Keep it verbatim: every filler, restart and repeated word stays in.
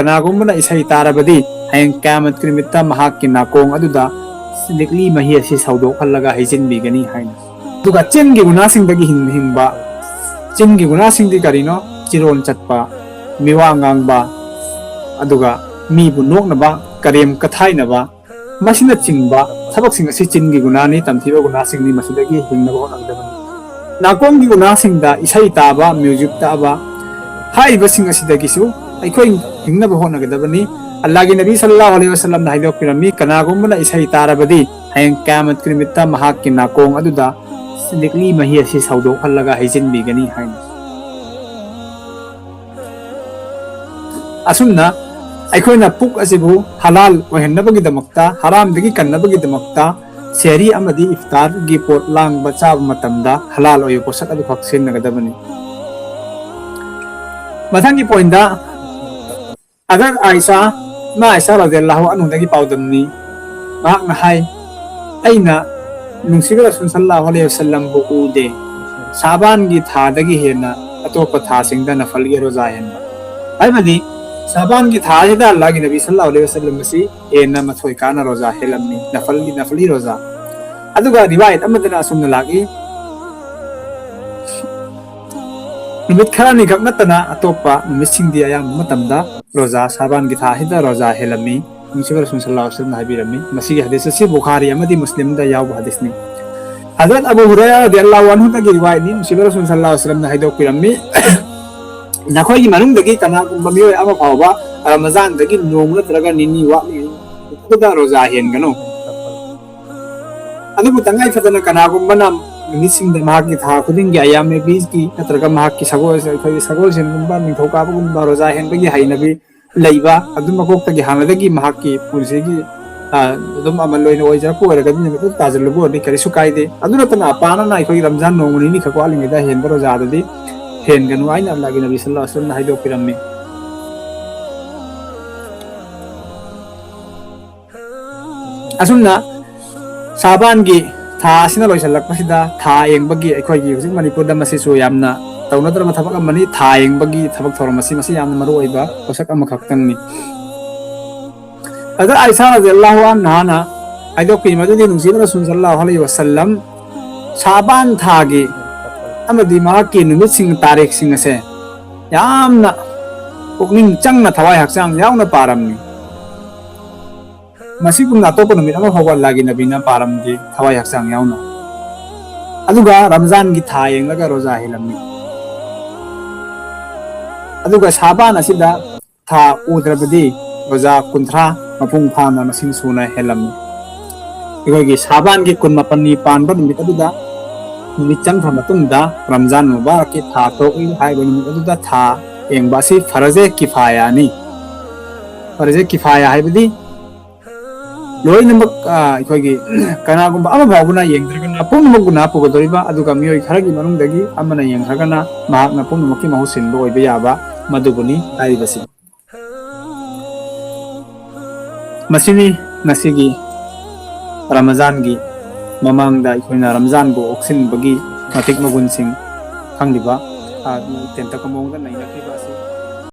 ꯀꯅꯥꯒꯨꯝꯕꯅ ꯏꯁꯩ ꯇꯥꯔꯕꯗꯤ ꯍꯌꯦꯡ ꯀꯌꯥꯃꯠꯀꯤ ꯅꯨꯃꯤꯠꯇ ꯃꯍꯥꯛꯀꯤ ꯅꯥꯀꯣꯡ ꯑꯗꯨꯗ ꯂꯤꯛꯂꯤ ꯃꯍꯤ ꯑꯁꯤ ꯁꯧꯗꯣꯛꯍꯜꯂꯒ ꯍꯩꯖꯤꯟꯕꯤꯒꯅꯤ ꯍꯥꯏꯅ꯫ ꯑꯗꯨꯒ ꯆꯤꯟꯒꯤ ꯒꯨꯅꯥꯁꯤꯡꯗꯒꯤ ꯍꯤꯡ-, ꯍꯤꯡꯕ꯫ ꯆꯤꯟꯒꯤ ꯒꯨꯅꯥꯁꯤꯡꯗꯤ ꯀꯔꯤꯅꯣ? ꯆꯤꯔꯣꯟ ꯆꯠꯄ, ꯃꯤꯋꯥ ꯉꯥꯡꯕ, ꯑꯗꯨꯒ ꯃꯤꯕꯨ ꯅꯣꯛꯅꯕ, ꯀꯔꯦꯝ ꯀꯊꯥꯏꯅꯕ, ꯃꯁꯤꯅꯆꯤꯡꯕ ꯊꯕꯛꯁꯤꯡ ꯑꯁꯤ ꯆꯤꯟꯒꯤ ꯒꯨꯅꯥꯅꯤ, ꯇꯝꯊꯤꯕ ꯒꯨꯅꯥꯁꯤꯡꯅꯤ, ꯃꯁꯤꯗꯒꯤ ꯍꯤꯡꯅꯕ ꯍꯣꯠꯅꯒꯗꯕꯅꯤ꯫ ꯅꯥꯀꯣꯡꯒꯤ ꯒꯨꯅꯥꯁꯤꯡꯗ ꯏꯁꯩ ꯇꯥꯕ, ꯃ꯭ꯌꯨꯖꯤꯛ ꯇꯥꯕ ꯍꯥꯏꯔꯤꯕꯁꯤꯡ ꯑꯁꯤꯗꯒꯤꯁꯨ ꯑꯩꯈꯣꯏ ꯍꯤꯡꯅꯕ ꯍꯣꯠꯅꯒꯗꯕꯅꯤ꯫ ꯑꯜꯂꯥꯍꯒꯤ ꯅꯕꯤ ꯁꯜꯂꯜꯂꯥꯍꯨ ꯑꯂꯩꯍꯤ ꯋꯁꯜꯂꯝꯅ ꯍꯥꯏꯗꯣꯛꯄꯤꯔꯝꯃꯤ, "ꯀꯅꯥꯒꯨꯝꯕꯅ ꯏꯁꯩ ꯇꯥꯔꯕꯗꯤ ꯍꯌꯦꯡ ꯀꯌꯥꯃꯠꯀꯤ ꯅꯨꯃꯤꯠꯇ ꯃꯍꯥꯛꯀꯤ ꯅꯥꯀꯣꯡ ꯑꯗꯨꯗ ꯂꯤꯛꯂꯤ ꯃꯍꯤ ꯑꯁꯤ ꯁꯧꯗꯣꯛꯍꯜꯂꯒ ꯍꯩꯖꯤꯟꯕꯤꯒꯅꯤ" ꯍꯥꯏꯅ꯫ ꯑꯁꯨꯝꯅ ꯑꯩꯈꯣꯏꯅ ꯄꯨꯛ ꯑꯁꯤꯕꯨ ꯍꯂꯥꯜ ꯑꯣꯏꯍꯟꯅꯕꯒꯤꯗꯃꯛꯇ, ꯍꯔꯥꯝꯗꯒꯤ ꯀꯟꯅꯕꯒꯤꯗꯃꯛꯇ ꯁꯦꯍꯔꯤ ꯑꯃꯗꯤ ꯏꯐꯇꯥꯔꯒꯤ ꯄꯣꯠ ꯂꯥꯡꯕ ꯆꯥꯕ ꯃꯇꯝꯗ ꯍꯂꯥꯜ ꯑꯣꯏꯕ ꯄꯣꯠꯁꯛ ꯑꯗꯨꯈꯛ ꯁꯤꯖꯤꯟꯅꯒꯗꯕꯅꯤ꯫ ꯃꯊꯪꯒꯤ ꯄꯣꯏꯟꯗ ꯍꯖꯔꯠ ꯑꯥꯏꯁꯥ, ꯏꯃꯥ ꯑꯥꯏꯁꯥ ꯔꯖꯤꯌꯜꯂꯥꯍꯨ ꯑꯟꯍꯨꯗꯒꯤ ꯄꯥꯎꯗꯝꯅꯤ꯫ ꯃꯍꯥꯛꯅ ꯍꯥꯏ, "ꯑꯩꯅ ꯅꯨꯡꯁꯤꯕ ꯔꯁꯨꯜ ꯁꯜꯂꯜꯂꯥꯍꯨ ꯑꯂꯩꯍꯤ ꯋꯁꯜꯂꯝꯕꯨ ꯎꯗꯦ ꯁꯥꯕꯥꯟꯒꯤ ꯊꯥꯗꯒꯤ ꯍꯦꯟꯅ ꯑꯇꯣꯞꯄ ꯊꯥꯁꯤꯡꯗ ꯅꯐꯜꯒꯤ ꯔꯣꯖꯥ ꯍꯦꯟꯕ"꯫ ꯍꯥꯏꯕꯗꯤ ꯁꯥꯕꯥꯟꯒꯤ ꯊꯥ ꯑꯁꯤꯗ ꯑꯜꯂꯥꯍꯒꯤ ꯅꯕꯤ ꯁꯜꯂꯜꯂꯥꯍꯨ ꯑꯂꯩꯍꯤ ꯋꯁꯜꯂꯝ ꯑꯁꯤ ꯍꯦꯟꯅ ꯃꯊꯣꯏ ꯀꯥꯅ ꯔꯣꯖꯥ ꯍꯦꯜꯂꯝꯃꯤ, ꯅꯐꯜꯒꯤ, ꯅꯐꯂꯤ ꯔꯣꯖꯥ꯫ ꯑꯗꯨꯒ ꯔꯤꯋꯥꯌꯠ ꯑꯃꯗꯅ ꯑꯁꯨꯝꯅ ꯂꯥꯛꯏ, ꯅꯨꯃꯤꯠ ꯈꯔꯅꯤꯈꯛ ꯅꯠꯇꯅ ꯑꯇꯣꯞꯄ ꯅꯨꯃꯤꯠꯁꯤꯡꯗꯤ ꯑꯌꯥꯝꯕ ꯃꯇꯝꯗ ꯔꯣꯖꯥ, ꯁꯥꯕꯥꯟꯒꯤ ꯊꯥ ꯑꯁꯤꯗ ꯔꯣꯖꯥ ꯍꯦꯜꯂꯝꯃꯤ꯫ ꯅꯨꯡꯁꯤꯕ ꯔꯁꯨꯜ ꯁꯜꯂꯜꯂꯥꯍꯨ ꯑꯂꯩꯍꯤ ꯋꯁꯜꯂꯝꯅ ꯍꯥꯏꯕꯤꯔꯝꯃꯤ꯫ ꯃꯁꯤꯒꯤ ꯍꯗꯤꯁ ꯑꯁꯤ ꯕꯨꯈꯥꯔꯤ ꯑꯃꯗꯤ ꯃꯨꯁꯂꯤꯝꯗ ꯌꯥꯎꯕ ꯍꯗꯤꯁꯅꯤ꯫ ꯍꯖꯔꯠ ꯑꯕꯨ ꯍꯨꯔꯥꯏꯔꯥ ꯔꯗꯤꯌꯜꯂꯥꯍꯨ ꯑꯟꯍꯨꯗꯒꯤ ꯔꯤꯋꯥꯌꯠꯅꯤ꯫ ꯅꯨꯡꯁꯤꯕ ꯔꯁꯨꯜ ꯁꯜꯂꯜꯂꯥꯍꯨ ꯑꯂꯩꯍꯤ ꯋꯁꯜꯂꯝꯅ ꯍꯥꯏꯗꯣꯛꯄꯤꯔꯝꯃꯤ, "ꯅꯈꯣꯏꯒꯤ ꯃꯅꯨꯡꯗꯒꯤ ꯀꯅꯥꯒꯨꯝꯕ ꯃꯤꯑꯣꯏ ꯑꯃ ꯐꯥꯎꯕ ꯔꯃꯖꯥꯟꯗꯒꯤ ꯅꯣꯡꯃ ꯅꯠꯇ꯭ꯔꯒ ꯅꯤꯅꯤ ꯋꯥꯠꯂꯤꯉꯩꯗ ꯔꯣꯖꯥ ꯍꯦꯟꯒꯅꯨ"꯫ ꯑꯗꯨꯕꯨ ꯇꯉꯥꯏ ꯐꯗꯅ ꯀꯅꯥꯒꯨꯝꯕꯅ ꯅꯨꯃꯤꯠꯁꯤꯡꯗ ꯃꯍꯥꯛꯀꯤ ꯊꯥ ꯈꯨꯗꯤꯡꯒꯤ ꯑꯌꯥꯝ ꯅꯦꯕꯤꯁꯀꯤ ꯅꯠꯇ꯭ꯔꯒ ꯃꯍꯥꯛꯀꯤ ꯁꯒꯣꯜ, ꯑꯩꯈꯣꯏꯒꯤ ꯁꯒꯣꯜꯁꯦꯟꯒꯨꯝꯕ, ꯅꯤꯡꯊꯧꯀꯥꯕꯒꯨꯝꯕ ꯔꯣꯖꯥ ꯍꯦꯟꯕꯒꯤ ꯍꯩꯅꯕꯤ ꯂꯩꯕ, ꯑꯗꯨꯝ ꯃꯀꯣꯛꯇꯒꯤ ꯍꯥꯟꯅꯗꯒꯤ ꯃꯍꯥꯛꯀꯤ ꯄꯨꯟꯁꯤꯒꯤ, ꯑ, ꯑꯗꯨꯝ ꯑꯃꯜ ꯑꯣꯏꯅ ꯑꯣꯏꯖꯔꯛꯄ ꯑꯣꯏꯔꯒꯗꯤ ꯅꯨꯃꯤꯠ ꯑꯗꯨ ꯇꯥꯁꯤꯜꯂꯨꯕ ꯑꯣꯏꯔꯗꯤ ꯀꯔꯤꯁꯨ ꯀꯥꯏꯗꯦ꯫ ꯑꯗꯨ ꯅꯠꯇꯅ ꯑꯄꯥꯅꯅ ꯑꯩꯈꯣꯏꯒꯤ ꯔꯝꯖꯥꯟ ꯅꯣꯡꯃ ꯅꯤꯅꯤ ꯈꯛ ꯋꯥꯠꯂꯤꯉꯩꯗ ꯍꯦꯟꯕ ꯔꯣꯖꯥꯗꯨꯗꯤ ꯍꯦꯟꯒꯅꯨ ꯍꯥꯏꯅ ꯑꯜꯂꯥꯍꯒꯤ ꯅꯕꯤ ꯁꯜꯂꯜꯂꯥꯍꯨ ꯑꯂꯩꯍꯤ ꯋꯁꯜꯂꯝꯅ ꯍꯥꯏꯗꯣꯛꯄꯤꯔꯝꯃꯤ꯫ ꯑꯁꯨꯝꯅ ꯁꯥꯕꯥꯟꯒꯤ ꯊꯥ ꯑꯁꯤꯅ ꯂꯣꯏꯁꯤꯜꯂꯛꯄꯁꯤꯗ ꯊꯥ ꯌꯦꯡꯕꯒꯤ ꯑꯩꯈꯣꯏꯒꯤ ꯍꯧꯖꯤꯛ ꯃꯅꯤꯄꯨꯔꯗ ꯃꯁꯤꯁꯨ ꯌꯥꯝꯅ ꯇꯧꯅꯗ꯭ꯔꯕ ꯊꯕꯛ ꯑꯃꯅꯤ꯫ ꯊꯥ ꯌꯦꯡꯕꯒꯤ ꯊꯕꯛ ꯊꯧꯔꯝ ꯑꯁꯤ, ꯃꯁꯤ ꯌꯥꯝꯅ ꯃꯔꯨ ꯑꯣꯏꯕ ꯄꯣꯠꯁꯛ ꯑꯃꯈꯛꯇꯪꯅꯤ꯫ ꯑꯗ ꯑꯥꯏꯁꯥ ꯔꯗꯤꯌꯜꯂꯥꯍꯨ ꯑꯟꯍꯥꯅ ꯍꯥꯏꯗꯣꯛꯄꯤ ꯃꯗꯨꯗꯤ, ꯅꯨꯡꯁꯤꯕ ꯔꯁꯨꯜ ꯁꯜꯂꯜꯂꯥꯍꯨ ꯑꯂꯩꯍꯤ ꯋꯁꯜꯂꯝ ꯁꯥꯕꯥꯟ ꯊꯥꯒꯤ ꯑꯃꯗꯤ ꯃꯍꯥꯛꯀꯤ ꯅꯨꯃꯤꯠꯁꯤꯡ, ꯇꯥꯔꯤꯛꯁꯤꯡ ꯑꯁꯦ ꯌꯥꯝꯅ ꯄꯨꯛꯅꯤꯡ ꯆꯪꯅ, ꯊꯋꯥꯏ ꯍꯛꯆꯥꯡ ꯌꯥꯎꯅ ꯄꯥꯔꯝꯃꯤ꯫ ꯃꯁꯤꯒꯨꯝꯅ ꯑꯇꯣꯞꯄ ꯅꯨꯃꯤꯠ ꯑꯃ ꯐꯥꯎꯕ ꯑꯜꯂꯥꯍꯒꯤ ꯅꯕꯤꯅ ꯄꯥꯔꯝꯗꯦ, ꯊꯋꯥꯏ ꯍꯛꯆꯥꯡ ꯌꯥꯎꯅ꯫ ꯑꯗꯨꯒ ꯔꯝꯖꯥꯟꯒꯤ ꯊꯥ ꯌꯦꯡꯂꯒ ꯔꯣꯖꯥ ꯍꯦꯜꯂꯝꯃꯤ꯫ ꯑꯗꯨꯒ ꯁꯥꯕꯥꯟ ꯑꯁꯤꯗ ꯊꯥ ꯎꯗ꯭ꯔꯕꯗꯤ ꯔꯣꯖꯥ ꯀꯨꯟꯊ꯭ꯔꯥ ꯃꯄꯨꯡ ꯐꯥꯅ ꯃꯁꯤꯡ ꯁꯨꯅ ꯍꯦꯜꯂꯝꯃꯤ꯫ ꯑꯩꯈꯣꯏꯒꯤ ꯁꯥꯕꯥꯟꯒꯤ ꯀꯨꯟꯃꯥꯄꯟꯅꯤ ꯄꯥꯟꯕ ꯅꯨꯃꯤꯠ ꯑꯗꯨꯗ, ꯅꯨꯃꯤꯠ ꯆꯪꯈ꯭ꯔ ꯃꯇꯨꯡꯗ ꯔꯝꯖꯥꯟ ꯃꯨꯕꯥꯔꯛꯀꯤ ꯊꯥ ꯊꯣꯛꯏ ꯍꯥꯏꯕ ꯅꯨꯃꯤꯠ ꯑꯗꯨꯗ ꯊꯥ ꯌꯦꯡꯕ ꯑꯁꯤ ꯐꯔꯖꯦ ꯀꯤꯐꯥꯌꯥꯅꯤ꯫ ꯐꯔꯖꯦ ꯀꯤꯐꯥꯌꯥ ꯍꯥꯏꯕꯗꯤ ꯂꯣꯏꯅꯃꯛ, ꯑ, ꯑꯩꯈꯣꯏꯒꯤ ꯀꯅꯥꯒꯨꯝꯕ ꯑꯃ ꯐꯥꯎꯕꯅ ꯌꯦꯡꯗ꯭ꯔꯒꯅ ꯄꯨꯝꯅꯃꯛ ꯒꯨꯅꯥ ꯄꯨꯒꯗꯧꯔꯤꯕ, ꯑꯗꯨꯒ ꯃꯤꯑꯣꯏ ꯈꯔꯒꯤ ꯃꯅꯨꯡꯗꯒꯤ ꯑꯃꯅ ꯌꯦꯡꯈ꯭ꯔꯒꯅ ꯃꯍꯥꯛꯅ ꯄꯨꯝꯅꯃꯛꯀꯤ ꯃꯍꯨꯠ ꯁꯤꯟꯕ ꯑꯣꯏꯕ ꯌꯥꯕ, ꯃꯗꯨꯕꯨꯅꯤ ꯍꯥꯏꯔꯤꯕꯁꯤ꯫ ꯃꯁꯤꯅꯤ ꯉꯁꯤꯒꯤ ꯔꯃꯖꯥꯟꯒꯤ ꯃꯃꯥꯡꯗ ꯑꯩꯈꯣꯏꯅ ꯔꯝꯖꯥꯟꯕꯨ ꯑꯣꯛꯁꯤꯟꯕꯒꯤ ꯃꯇꯤꯛ ꯃꯒꯨꯟꯁꯤꯡ ꯈꯪꯂꯤꯕ, ꯑ, ꯇꯦꯟꯇꯛꯄ ꯃꯑꯣꯡꯗ ꯅꯩꯅꯈꯤꯕ ꯑꯁꯤ꯫